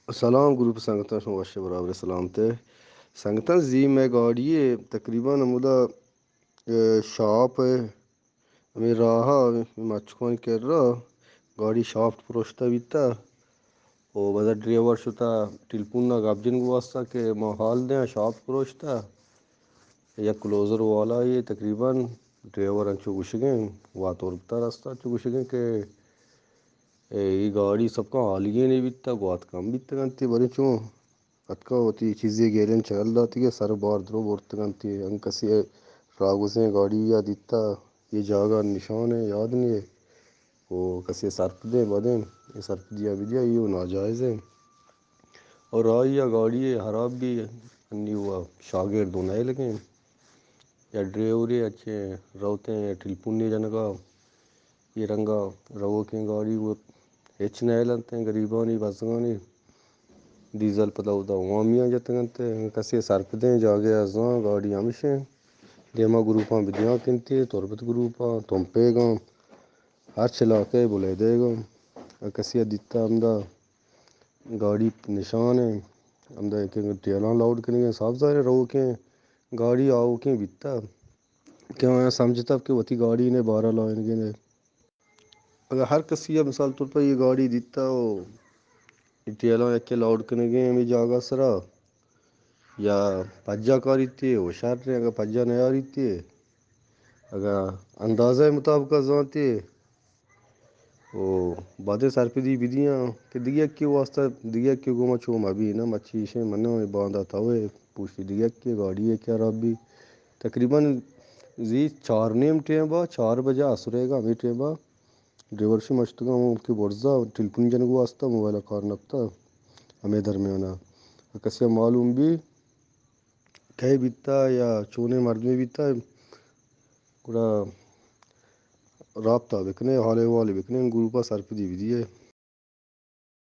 سلام گروپ سنگتاں، شما وش برابر سلامت ئے۔ سنگتاں، زی مئے گاڑی ءَ تقریباً ہمودا، اے، شاپ ءَ ہمے راہ ءَ ہمے مچکانی کرا گاڑی شافٹ پروشتہ بیتہ و بزاں ڈرائیور شتہ ٹیلیفون ءَ گپ جنگ واسطہ کہ ما حال دیاں، شافٹ پروشتہ۔ یک کلوزر والا یے تقریباً ڈرائیور انچو گوشگیں، واتورکتا رستہ انچو گوشگیں کہ اے، اے گاڑی سبکاں حالیگیں نہ بیتہ، گوات کم بیتگ انت، بلے چون اتکا وتی چیزے گیلیں چگل داتگے، سر بار درو برتگ انت، انکسی راگوزیں گاڑی یا دیتہ، اے جاگہ نشان ءَ یاد نہ اے، و کسی سرپدیں بدیں، اے سرپدی ءَ بدیا، اے و ناجائزیں۔ اور راہی ءَ گاڑی ءَ حراب بی، انی و شاگرد و نیلگیں۔ یا ڈرائیورے اچیں روتیں ٹیلیفونے جنگا، اے رنگا روکیں گاڑی و ہچ نیلنتیں، گریبانی بزگانی ڈیزل پدا اودا وامیاں جتگ انت۔ کسی سرپدیں جاگہے ءَ زان گاڑی ہمشیں۔ دیما گروپاں بدیاں کنتی، تربت گروپاں، تمپیگاں، ہرچ علاقہ بلیدیگاں۔ کسی ءَ دیتا ہمدا گاڑی نشان ءَ، ہمدا کہ ٹیلاں لاؤڈ کنگیں، صاف ظاہر ءَ روکیں گاڑی آؤکیں بیتا کہ آیاں سمجھتا کہ وتی گاڑی نے بارا لائنگے نے۔ اگر ہر کسی ءَ مثال طور پر اے گاڑی دیتا و اے ٹیلاں یکے لاؤڈ کنگیں ہمے جاگہ سرا یا پجا کاریتی و شر نے، اگر پجا نیاریتی، اگر اندازہ مطابق زانتی و بعد سرپدی بدیاں کہ دگہ یکے واسطہ، دگہ یکے گوما چو مبی نا، مچی ایشیں منو اے باندا توے پوشتی دگہ یکے گاڑی ءَ کہ حراب بی۔ تقریباً زی چار نیم ٹیم با، چار بجہ عصرے گا ہمے ٹیم با ڈرائیور شی مشتگا ہوں کہ برزا ٹیلیفون جنگ واسطہ موبائل کار نکتا ہمے درمیانا۔ کسی معلوم بی کئے بیتا یا چونیں مردمے بیتا، گڑا رابطہ بکنے، حال احوال بکنے، گروپا سرپدی بدیے۔